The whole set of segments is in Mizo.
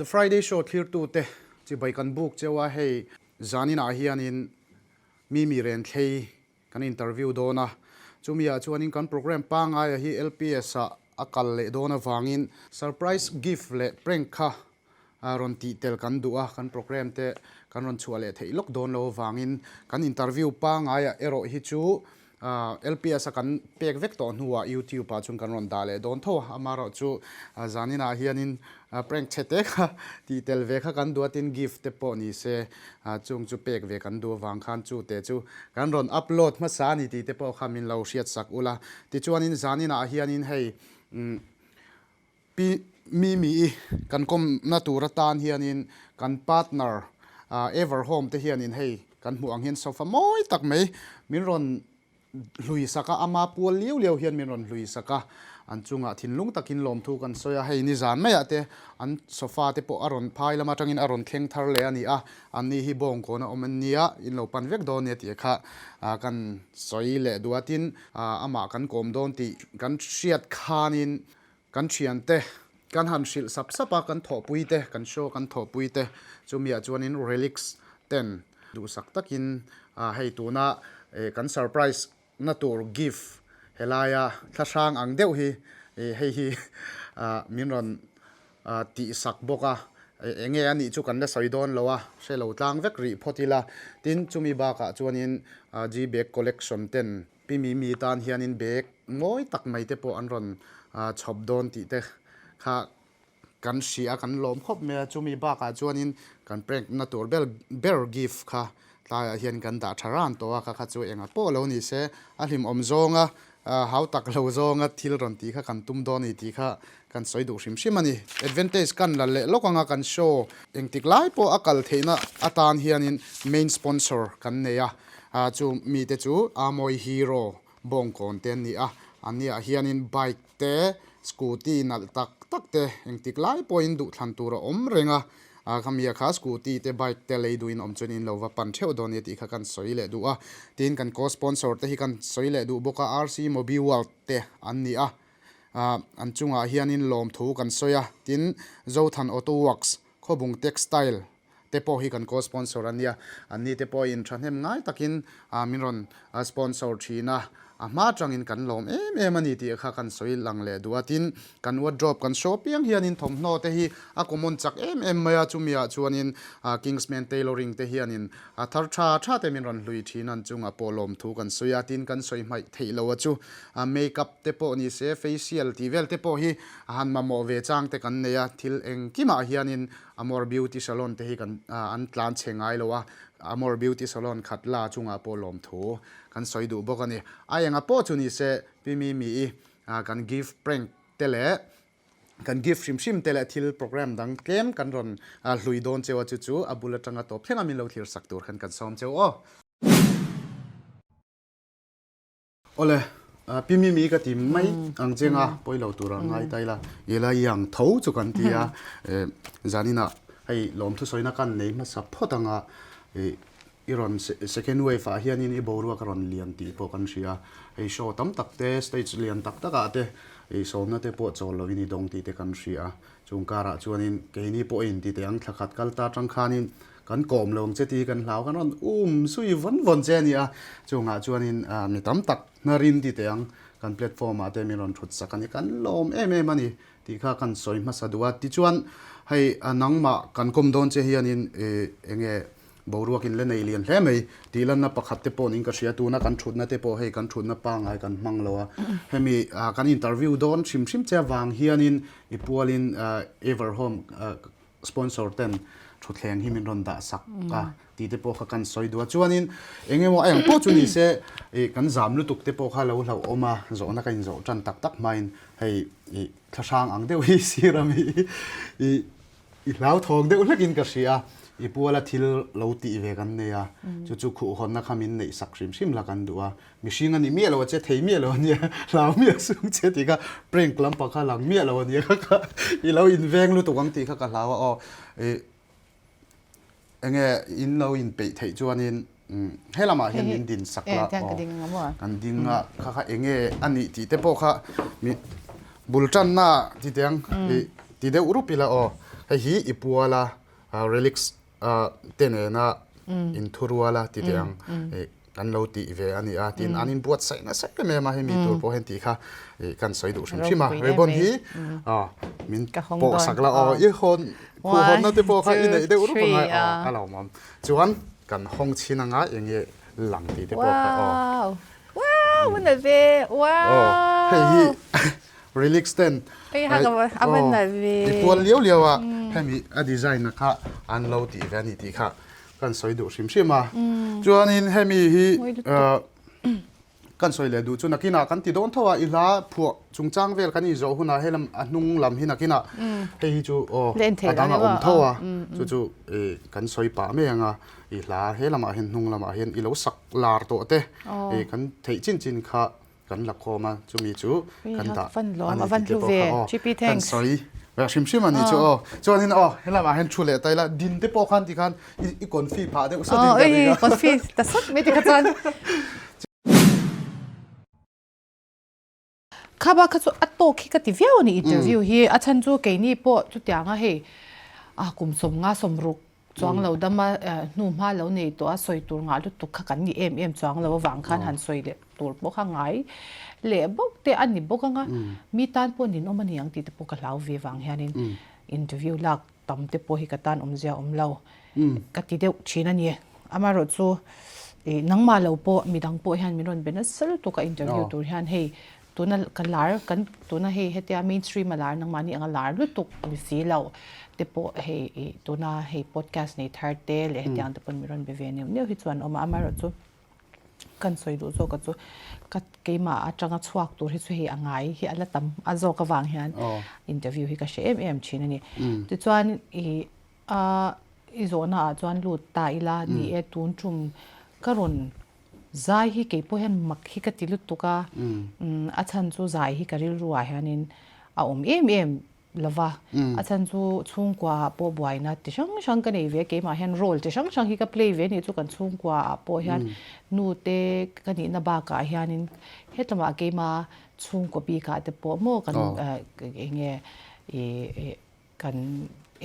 The Friday Show thlirtute chibai kan buk cheu a, hei zaninah hianin Mimi Renthlei kan interview dawn a, chumi ah chuanin kan program pangaia hi LPS ah a kal leh dawn avangin surprise gift leh prank kha rawn tih tel kan duh a, kan program te kan rawn chhuah leh theih lawk dawn lo avangin kan interview pangaiah erawh hi chu LPS a kan pek vek tawh hnuah YouTube ah chuan kan rawn dah leh dawn tho a, amaherawh chu zaninah hianin prank chhe te kha tih tel ve kha kan duh a, tin gift te pawh ni se chung chu pek ve kan duh avang khan chu te chu kan rawn upload hmasa a ni tih te pawh kha min lo hriatsak ula. Tichuanin zaninah hianin hei Pi Mimi-i kan kawmna tur atan hianin kan partner Everhome te hianin hei kan hmuh ang hian sofa mawi tak mai min rawn hlui sak a, ama pual liau liau hian min rawn hlui sak a, an chungah thinlung takin lawmthu kan sawi a, hei nizan maiah te an sofa te pawh a rawn phai lam atangin a rawn thleng thar leh a ni a, anni hi bawngkawn a awm an nia, in lo pan vek dawn nia tih kha kan sawi leh duh a, tin amah kan kawm dawn tih kan hriat khanin Kan thiante kan han hrilh sap sap a, kan thawhpui te, kan show kan thawhpui te chumiah chuanin relics ten duhsak takin hei tuna kan surprise na tur gift helaia thlahrang ang deuh hi hei hi min rawn tihsak bawk a, enge a nih chu kan la sawi dawn lo a, hre lo tlang vek rih phawt ila. Tin, chumi bakah chuanin G-bag collection ten Pi Mimi tan hianin bag mawi tak mai te pawh an rawn chhawp dawn tih te kha kan hria a, kan lawm khawp mai a. Chumi bakah chuanin kan prank na tur ber ber gift kha tlaiah hian kan dah tha ran tawh a, kha kha chu engah pawh lo ni se a hlimawm zawnga hau tak lo zawnga thil rawn tih kha kan tum dawn a ni tih kha kan sawi duh hrim hrim a ni. Advantage kan la leh lawk anga kan show engtik lai pawh a kal theihna atan hianin main sponsor kan nei a. Chu mite chu Amoy Hero bawngkawn te an ni a, an ni ah hianin bike te, scooty nalh tak tak te engtik lai pawhin duhthlan tur a awm reng a, khami ah kha scooty te bike te lei duhin awm chuan in lo va pan theuh dawn nia tih kha kan sawi leh duh a, tin kan co-sponsor te hi kan sawi leh duh bawk a, RC Mobi World te an ni a, an chungah hianin lawmthu kan sawi a, tin Zothan Auto Works, Khawbung Textile te pawh hi kan co-sponsor a nia, anni te pawhin thahnem ngai takin min rawn sponsor thin a, a hma atangin kan lawm em em a ni tih kha kan sawi lang leh duh a, tin kan wardrobe kan show piang hianin thawmhnaw te hi a common chak em em mai a, chumi ah chuanin Kingsman Tailoring te hianin a thar tha tha te min rawn hlui thin an chungah pawh lawmthu kan sawi a, tin kan sawi hmaih theih lo a chu makeup te pawh ni se facial tih vel te pawh hi a han mamawh ve chang te kan nei a, thil engkimah hianin Amor Beauty Salon te hi kan an tlan chhe ngai lo a, Amor Beauty Salon khat la chungah pawh lawmthu kan sawi duh bawk a ni. A enga pawh chu ni se Pi Mimi i kan gift prank te leh kan gift hrim hrim te leh thil program dang tlem kan rawn hlui dawn cheu a chu chu a bul atanga tawp thleng a min lo thlir sak tur khan kan sawm cheu aw. Awle, Pi Mimi ka ti mai ang cheng a, pawi lo tur a ngai ta ila, ila i ang tho chu kan ti a, zaninah hei lawmthu sawina kan nei hmasa phawt ang a, i rawn second wave ah hianin i boruak a rawn lian tih pawh kan hria, hei show tam tak te stage lian tak tak ah te i sawmna te pawh chawl lovin i dawng tih te kan hria, chung karah chuanin keini pawhin ti teh ang thla khat kal ta tang khanin Kan kawm lo ang che tih hi kan hlau, kan rawn um zui vawn vawn che a ni a, chungah chuanin mi tam tak hnarin ti teh ang kan platform ah te min rawn thut sak a ni, kan lawm em em a ni tih kha kan sawi hmasa duh a. Tichuan hei nangmah kan kawm dawn che hianin eng nge boruak in la nei lian hle mai tih lanna pakhat te pawh niin ka hria, tuna kan thutna te pawh hei kan thutna pangngai kan hmang lo a, hemi kan interview dawn hrim hrim che avang hianin i pualin Everhome Sponsor ten thutthleng hi min rawn dah sak a tih te pawh kha kan sawi duh a. Chuanin eng emaw a eng pawh chu ni se ih kan zam lutuk te pawh kha lo hlauhawm a, zawhna ka inzawh tan tak tak hmain hei ih thlahrang ang deuh hi sir ami ih i hlauthawng deuh hlekin ka hria a, i puala thil lo tih ve kan nei a, chu chu khuhhawnna kha min neih sak hrim hrim la kan duh a. Mihring a ni miah lo a che thei miah lo a nia, hlau miah sung che tih kha prank lampang kha lang miah lo a nia kha i lo inveng lutuk ang tih kha ka hlau a aw. Ih eng nge in lo inpeih theih chuanin he lamah hian min din sak la aw kan ding a kha kha eng nge a nih tih te pawh kha mi bul tanna ti teh ang ih ti deuh rup ila aw. Hei hi i puala relics te nena inthuruala ti teh ang kan lo tih ve a ni a tin an inbuatsaih nasa em em a hemi tur pawh hian tih kha kan sawi duh hrim hrim a ribbon hi min pawh sak la aw i hawn khuh hawnna te pawh kha i neih deuh rup angai aw a lo awm chuan kan hawng chhin anga eng nge lang tih te pawh kha aw wow a ve wow hei hi Relics ten i pual liau liau a, hemi a design na kha an lo tih ve a ni tih kha kan sawi duh hrim hrim a. Chuanin hemi hi kan sawi leh duh chu nakinah kan ti dawn tho a, i hla phuah chungchang vel kan inzawh hunah helam a hnung lam hi nakinah hei hi chu aw a dang a awm tho a, chu chu kan sawi pah mai ang a, i hla he lamah hian hnung lamah hian i lo sak lar tawh te kan theih chin chin kha kan la khawm a chumi chu kan dah a ni tih te pawh kha aw kan sawi ve hrim hrim a ni chu aw chuanin aw helamah hian thu leh ta ila din te pawh khan tikhan i confi phah deuh sawt in ka ring a confi ta sawt mai te kha chuan Khaba kha chu a tawk hi ka ti viau a ni interview hi a chhan chu keini pawh chutianga hei a kum 50 60 Chuang lo dama hnu hma lo nei tawh a sawi tur ngah lutuk kha kan ni em em chuang lo avang khan han sawi leh tur pawh kha ngai leh bawk te a ni bawk anga mi tan pawh ninawm a ni ang tih te pawh ka hlau ve vang hianin interview lak tam te pawh hi ka tan awmzia awm lo ka ti deuh thin a ni. Amaherawhchu nangmah lo pawh midang pawh hian min rawn be nasa lutuk a interview tur hian hei Tuna ka lar kan tuna hei hetia mainstream a lar nangmahni anga lar lutuk ni si lo te pawh hei ih tuna hei podcast nei thar te leh hetiang te pawn min rawn be ve neuh neuh hi chuan a awm a amaherawhchu kan sawi duh zawk a chu ka keimah atanga chhuak tur hi chu hei a ngai hi a la tam a zawk avang hian interview hi ka hre em em thin a ni. Tichuan ih a i zawhna ah chuan lut ta ila ni e tun tum ka rawn Zai hi kei pawh hian mak hi ka ti lutuk a, a chhan chu zai hi ka rilru ah hianin a awm em em lo va, a chhan chu chhungkua ah pawh buaina ti hrang hrang ka nei ve a, keimah hian role ti hrang hrang hi ka play ve a nih chu kan chhungkua ah pawh hian nu te ka nihna bakah hianin hetlama keima chhungkaw bikah te pawh maw kan eng nge ih Kan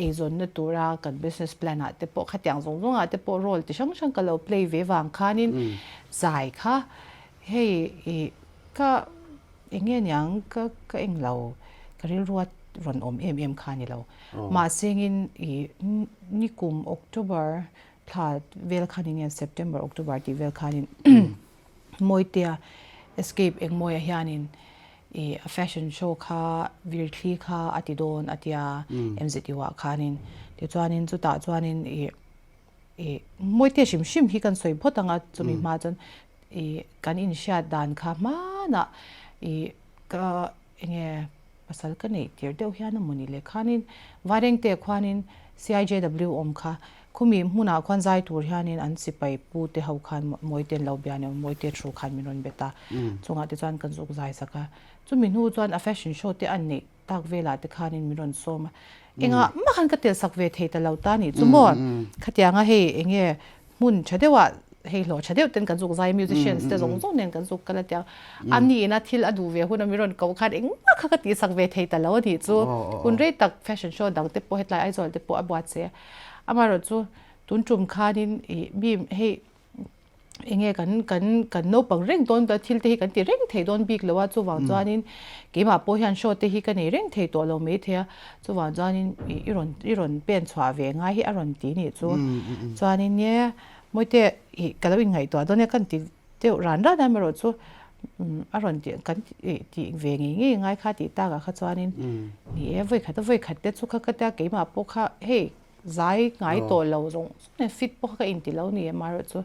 eizawnna tura kan business plan ah te pawh khatiang zawng zawng ah te pawh role ti hrang hrang ka lo play ve vang khanin zai kha hei ih ka eng nge niang ka ka eng lo ka rilru a rawn awm em em kha ni lo mahsengin ih nikum October thla vel khanin nge September October tih vel khanin Mawitea Escape Engmawia hianin ih a fashion show kha Virthli kha a ti dawn a tia MZU ah khanin tichuanin chutah chuanin ih ih Mawitea hrim hrim hi kan sawi phawt ang a chumi hma chuan ih kan inhriat dan kha hmanah ih ka Enge pasal ka neih tir deuh hian a mawni le khanin Vairengte khuanin CIJW awm kha khumi hmunah khuan zai tur hianin an sipai pu te ho khan Mawite an lo bia nia Mawite thu khan min rawn bet a chungah te chuan kan zuk zai sak a chumi hnu chuan a fashion show te an neih tak velah te khanin min rawn sawm a engah mah khan ka tel sak ve thei ta lo ta nih chu maw khatianga hei enge hmun tha deuhah hei hlawh tha deuh ten kan zuk zai musicians te zawng zawng nen kan zuk kal a tia a niin a thil a duh ve hun a mi rawn ko khan engmah kha ka tihsak ve thei ta lo a nih chu hun rei tak fashion show dang te pawh hetlai Aizawl te pawh a buatsaih a amaherawh chu tun tum khanin ih mi hei enge kan kan kan naupang reng dawn ta thil te hi kan ti reng thei dawn bik lo a chuvang chuanin keimah pawh hian show te hi ka nei reng thei tawh lo maithei a Chuvang chuanin i rawn i rawn pen chhuah ve ngai hi a rawn ti nih chu. Chuanin nge Mawite i ka lo inngaihtuah dawn e kan ti deuh ran ran a erawh chu a rawn tih kan tih ve ngei ngei ngai kha tih takah kha chuanin ni e vawi khat a vawi khat te chu kha ka tia keimah pawh kha hei zai ngai tawh lo zawng zawng nen fit pawh kha ka inti lo ni amaherawh chu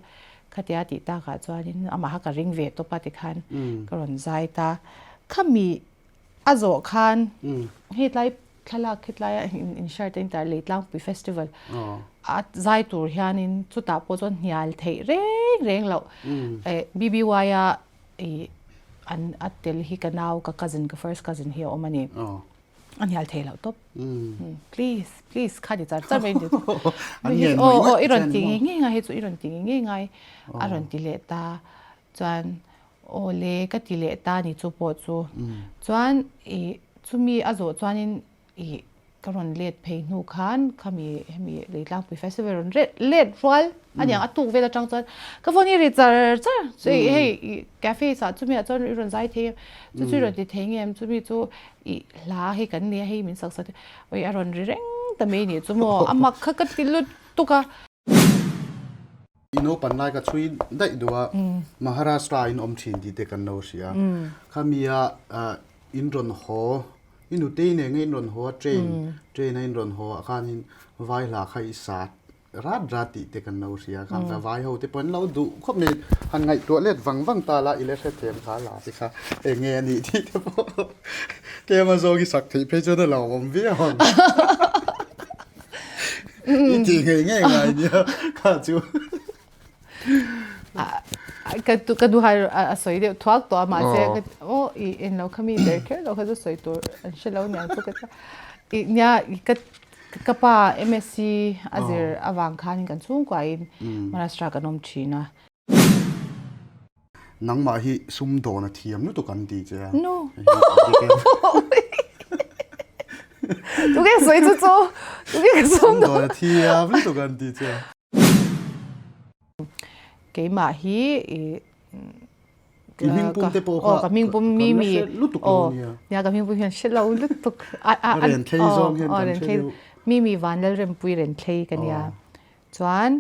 khatia tih takah chuanin amah kha ka ring ve tawp a tikhan ka rawn zai ta. Khami A zawh khan hetlai thlalak hetlai a in shirt a intar Leitlangpui festival a zai tur hianin chutah pawh chuan hnial theih reng reng loh BBY a ih an a tel hi ka nau ka cousin ka first cousin hi a awm a ni a hnial thei loh tawp please please kha ni char char mai ni aw aw i rawn ti ngei ngei ngai hi chu i rawn ti ngei ngei ngai a rawn ti leh ta chuan Aw le ka ti leh ta ni chu pawh chu. Chuan ih chumi a zawh chuanin ih Ka rawn let phei hnu khan khami hemi Leitlangpui festival rawn let rual aniang a tuk vel atang chuan ka phone hi ri char char chu hei cafe ah chumi ah chuan i rawn zai thei em chu chu i rawn ti thei nge em chumi chu i hla hei kan nia hei min sak sak oi a rawn ri reng ta mai nih chu maw a mak kha ka ti lutuk a. I naupan lai ka chhui daih duh a, Maharashtra in awm thin tih te kan lo hria. Khami a in rawn haw, i nutei nen nge in rawn haw a train, train a in rawn haw ah khanin vai hla kha i sat rat rat tih te kan lo hria. Khang kha vai ho te pawh an lo duh khawp mai. Han ngaihtuah let vang vang ta la i la hrethiam kha la te kha eng nge a nih tih te pawh tlem a zawng i sak theih phei chuan a lo awm viau ang. I tih ngei ngei ngai nia kha chu. Ka ka duhai a sawi deuh thuak tawh a mahse ka aw i en lo kha mi ber kher lo kha chu sawi tur an hre lo niang chu ka tia. I nia ka ka pa MSc a zir avang khanin kan chhungkuain Maharashtra kan awm thin a. Nangmah hi sumdawn a thiam lutuk an ti che a. No. Tunge sawi chu chu? Tunge ka sumdawn? Sumdawn a thiam lutuk an ti che a. Keimah hi i I hming pum te pawh kha ka hming pum mi mi lutuk lo nia. Nia ka hming pum hian hre lo lutuk. A ren thlei zawng hian kan hre deuh. Mi mi Vanlalrempui ren thlei ka nia. Chuan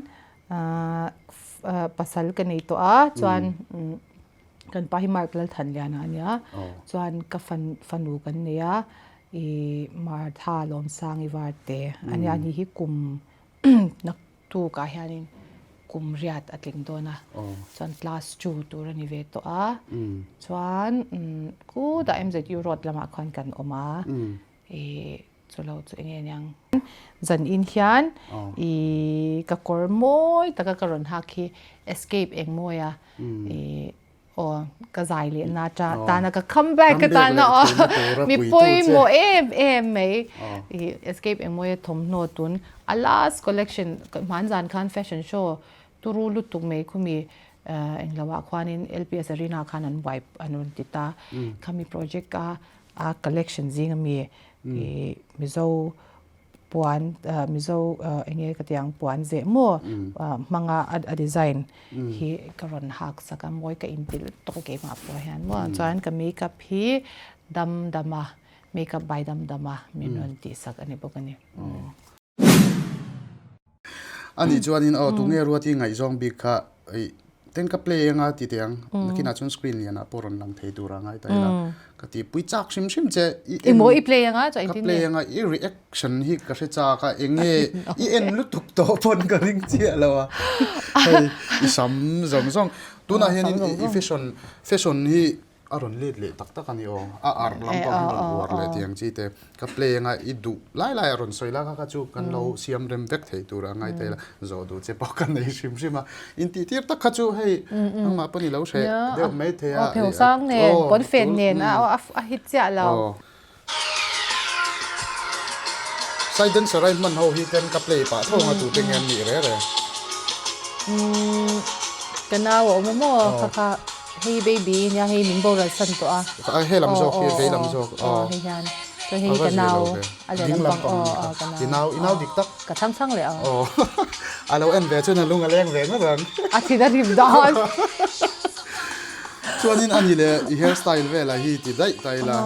pasal ka nei tawh a, chuan kan pa hi Mark Lalthanliana a nia, chuan ka fanu kan nei a, ih Martha Lawmsangi Varte a nia, ani hi kum naktukah hianin kum riat a tling dawn a, chuan class two tur a ni ve tawh a, chuan kutah MZU road lamah khuan kan awm a, ih Chu lo chu enge niang. Zan in hian i ka kawr mawi taka ka rawn hak hi escape eng mawi a i aw ka zai leh na ta tana ka come back ka tana aw mi pawimawh em em mai i escape eng mawi a thawmhnaw tun a last collection hman zan khan fashion show turu lutuk mai khumi englo ah khuanin LPS Arena khan an buai an rawn ti ta khami project a a collection zing ami i Mizo puan Mizo enge ka tih ang puan zeh maw hmanga a design hi ka rawn hak sak a mawi ka inti lutuk a keimah pawh hian maw chuan ka makeup hi dam dam a makeup by dam dam a min rawn tih sak a ni bawk a ni. A nih chuanin aw tunge Ruati ngaihzawng bik kha ih ten ka play anga ti teh ang nakinah chuan screen lianah pawh rawn lang thei tur a ngai ta ila ka ti pui chak hrim hrim che i en Emaw i play anga chuan ka play anga i reaction hi ka hre chak a enge i en lutuk tawh pawn ka ring chiah lo a hei i sam zawng zawng tunah hianin i fashion fashion hi A rawn let leh tak tak a ni aw. A arh lampang hi rawn uar leh tih ang chi te. Ka play anga i duh lai lai a rawn sawi la kha kha chu kan lo siam rem vek thei tur a ngai thei la. Zawh duh che pawh ka nei hrim hrim a. Intihtir tak kha chu hei nangmah pawh ni lo hreh deuh mai thei a. Aw pheu sang nen, pawnfen nen a hit chiah lo. Side dancer a hman ho hi ten ka play pah tho anga tute nge an nih re re. Umm ka nau a awm a maw kha kha hei baby nia hei min boral san tawh a. He lam zawk hi vei lam zawk aw hei hian chuan hei ka nau a leh lam pang aw aw ka nau i nau i nau dik tak ka chhang chhang leh aw a lo en ve chuan a lung a leng ve ngawt ang a thin a rim dawn. Chuanin ani leh i hair style velah hi ti daih ta ila.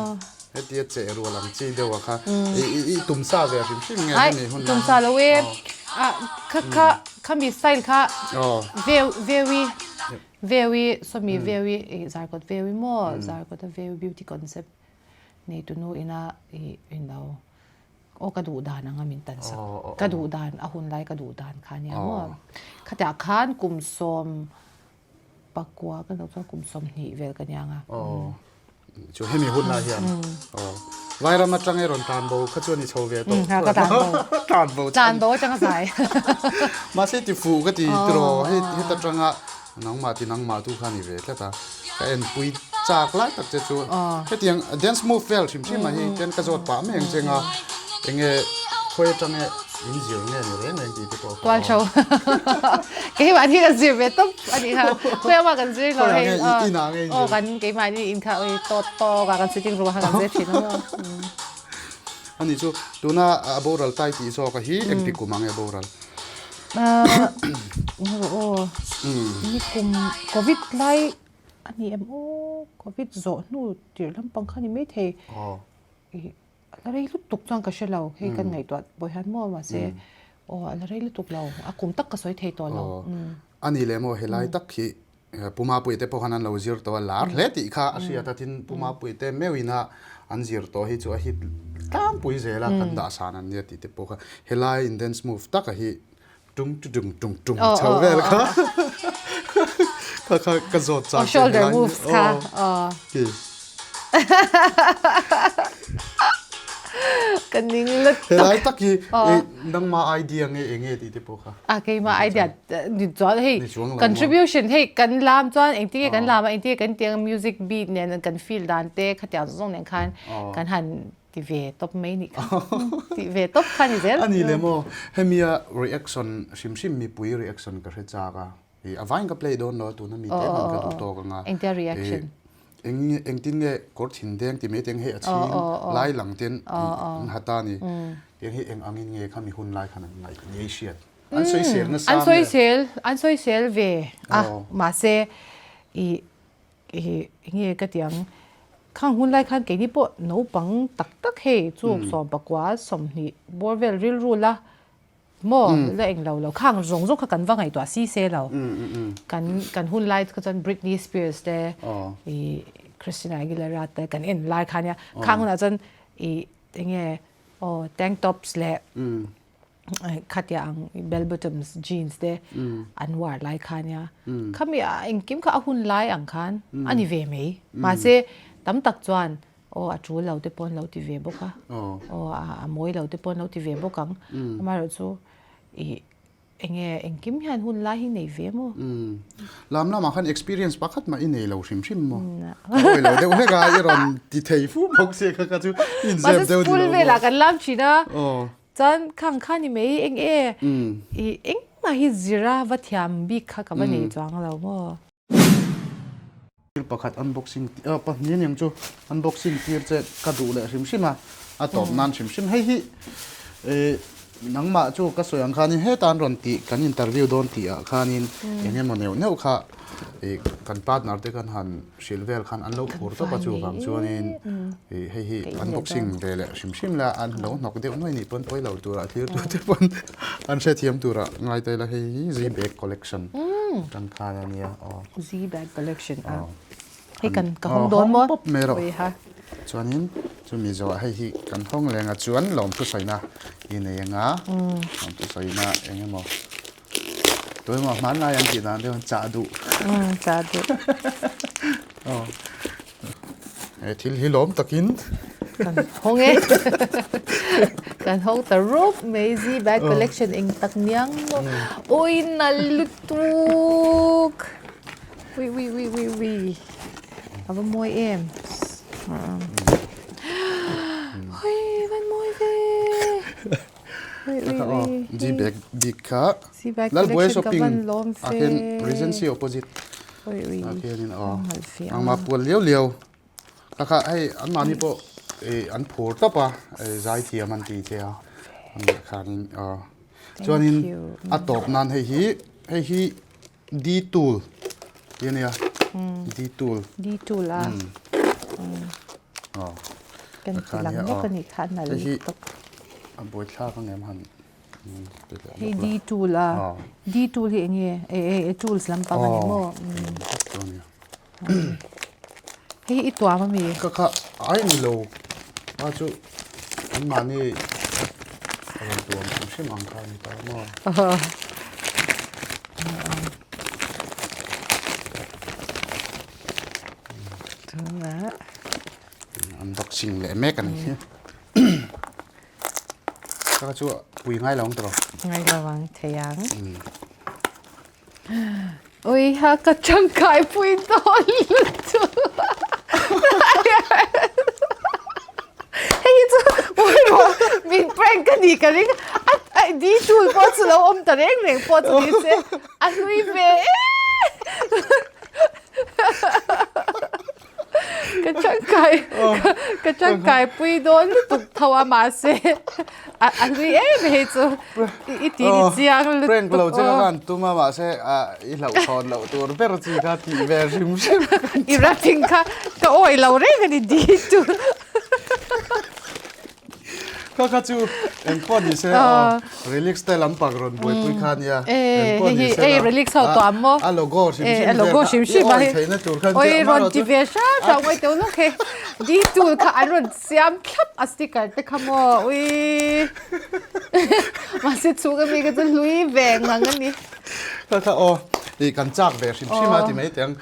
Hetia cheh rual ang chi deuh a kha i tum sa ve hrim hrim nge hemi hun lai. Tum sa lo e. Kha kha khami style kha veu vewi vewi sawmi vewi zarkawt vewi maw zarkawt a vewi beauty concept nei tunu ina i lo aw ka duh dan anga min tan sak ka duh dan a hun lai ka duh dan kha nia maw khatiah khan kum sawm Pakua ka lo chuan kum 20 vel ka niang a. Aw. Chu hemi hun lai hian. Aw. Vairam atang e rawn tlan bo kha chuan i chho ve tawh. Ha ka tlan bo. Tlan bo. Tlan bo atang a zai. Mahse ti fuh ka ti tiraw hei heta tanga nangmah ti nangmah tu kha ni ve tlat a. Ka en pui chak lai tak che chu. Hetiang dance move vel hrim hrim ah hi ten ka zawt pah mai ang che nga enge khawi atang e In zir nge ni reng reng tih te pawh kha. Tual tho. Keimah hi ka zir ve tawp a nih kha. Khawiah kan zir lo hei. Khawiah nge inah nge in zir? Aw kan keimah ni in kha oi tawt tawk a kan sitting room ah khan kan zir thin a maw. Ani chu tuna a boral tai tih zawk a hi engti kum ang e boral? Aw nikum covid lai a ni em aw covid zawh hnu tirh lampang kha ni maithei ih a la rei lutuk chuan ka hre lo hei kan ngaihtuah pawh hian maw mahse aw a la rei lutuk lo a kum tak ka sawi thei tawh lo. A ni leh maw helai tak hi Pu Mapuii te pawh khan an lo zir tawh a, lar hle tih kha a hriat a, tin Pu Mapuii te meuhin a an zir tawh hi chu a hit tlangpui zel a, kan dah san an nia tih te pawh kha helai in dance move taka hi tung tu dung tung tung chho vel kha kha kha ka zawt chak shoulder moves kha ki ka ning lut helai tak hi nangma idea nge enge tih te pawh kha A keimah idea ni chuan hei contribution hei kan lam chuan engtin nge kan lam a engtin nge kan tih ang music beat nen kan feel dan te khatiang zawng zawng nen khan kan han ti ve tawp mai nih kha ti ve tawp kha ni zel. A ni le maw hemia reaction hrim hrim mipui reaction ka hre chak a i a vain ka play dawn lo a tuna mi te hman ka duh tawk anga engtia reaction Eng engtin nge kawr thin deng ti mai teng hei a chhing lai lang ten an ha ta ni. Tiang hi eng angin nge khami hun lai khan an ngaih ngei hriat. An sawisel nasa An sawisel an sawisel ve a mahse i i nge ka ti ang khang hun lai khan keini pawh naupang tak tak hei chu sawmpakua sawmhnih bawr vel rilru la Maw la eng lo lo khang zawng zawng kha kan va ngaihtuah si se lo. Kan kan hun lai kha chuan Britney Spears te i Christina Aguilera te kan en lai kha nia khang hunah chuan i enge aw tank tops leh khatia ang bell bottoms jeans te an uar lai kha nia khami a engkim kha a hun lai ang khan a ni ve mai mahse tam tak chuan Aw a tul lo te pawh an lo ti ve bawk a, aw a mawi lo te pawh an lo ti ve bawk ang. Amaherawhchu ih enge engkim hian hun lai hi nei ve maw? Lam lamah khan experience pakhat mah i nei lo hrim hrim maw? Ka awi lo deuh hlek a, i rawn ti thei fu bawk sia kha kha chu i inzep deuh ni lo maw? Mahse school velah kan lam thin a, chuan khang kha ni mai eng e ih engmah hi zira va thiam bik kha ka va nei chuang lo maw? Thil pakhat unboxing pahnih aniang chu unboxing tir che ka duh leh hrim hrim a, a tawp nan hrim hrim. Hei hi nangmah chu ka sawi ang khanin heta an rawn tih kan interview dawn tih ah khanin eng emaw neuh neuh kha kan partner te khan han hrilh vel khan an lo phur tawp a chuvang chuanin hei hi unboxing ve leh hrim hrim la an lo hnawk deuh nuai nih pawn pawi lo tura thlir tur te pawn an hrethiam tura ngai ta ila hei hi Z bag collection. Kan khan a nia aw. Z bag collection a. Hei kan ka hawng dawn maw? Pawp mai rawh. Chuanin chumi zawh hei hi kan hawng leng a chuan lawmthu sawina i nei anga lawmthu sawina eng emaw tu emaw hmanlai an tih dan deuh chah duh. Chah duh. Aw. He thil hi lawm takin. Kan hawng e. Kan hawng ta rup mai Z bag collection eng tak niang maw. Ui nal lutuk. Ui ui ui ui ui. A va mawi em. Ui van mawi ve. Ui ui ui. Z bag bik kha. Lalbuai shopping ah khian Regency opposite ah khianin aw engmah pual liau liau kha kha hei anmahni pawh ih an phur tawp a zaithiam an ti che a amah khanin aw chuanin a tawp nan hei hi hei hi D tool tih a nia D tool D tool a aw kan ti lang lawk a nih kha a nalh lutuk a buaithlak ang em han. Hei D tool a, D tool hi eng nge? E tools lampang a ni maw? Hei hi i tuam a mi? Ka kha ai ni lo a chu anmahni a rawn tuam hrim hrim ang kha a ni ta maw? Tunah Unboxing leh mek a ni hi. Ka chu pui ngai lo ang tawh. Ngai lo ang thei ang. Ui ha ka tangkai pui dawn lutuk. Hei hi chu ui rawh min prank ka ni ka ring a di tul pawh chu lo awm ta reng reng pawh chu ni se a hlui ve e. Ka tangkai ka tangkai pui dawn lutuk tho a mahse a a hlui em hei chu i ti ni chiang lutuk Prank lo che ka han tum a mahse i hlauhthawn loh tur ber chi kha tih ve hrim hrim. I wrapping kha ka awih lo reng a ni di chu. Kha kha chu engpawh ni se aw relics te lampang rawn buaipui kha nia engpawh ni se la relics ho tawh ang maw a logo hrim hrim a logo hrim hrim a theihna tur khan oi rawn ti ve hram hram ngai teuh lawk he di tool kha an rawn siam thlap a sticker te kha maw ui mahse chhung ami kha chu hlui ve ngang a ni kha kha aw i kan chak ve hrim hrim a ti mai teh ang.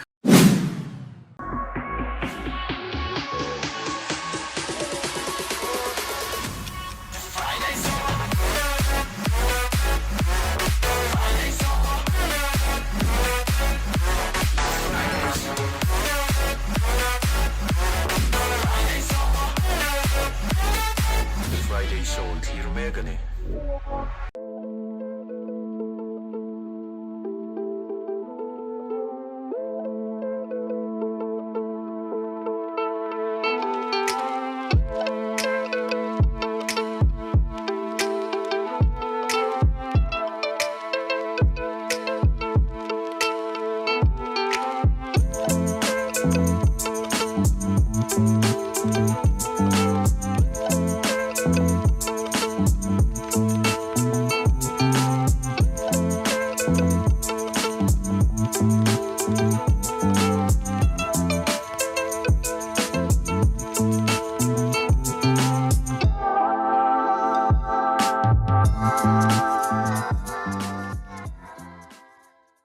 The Friday Show thlir mek a ni.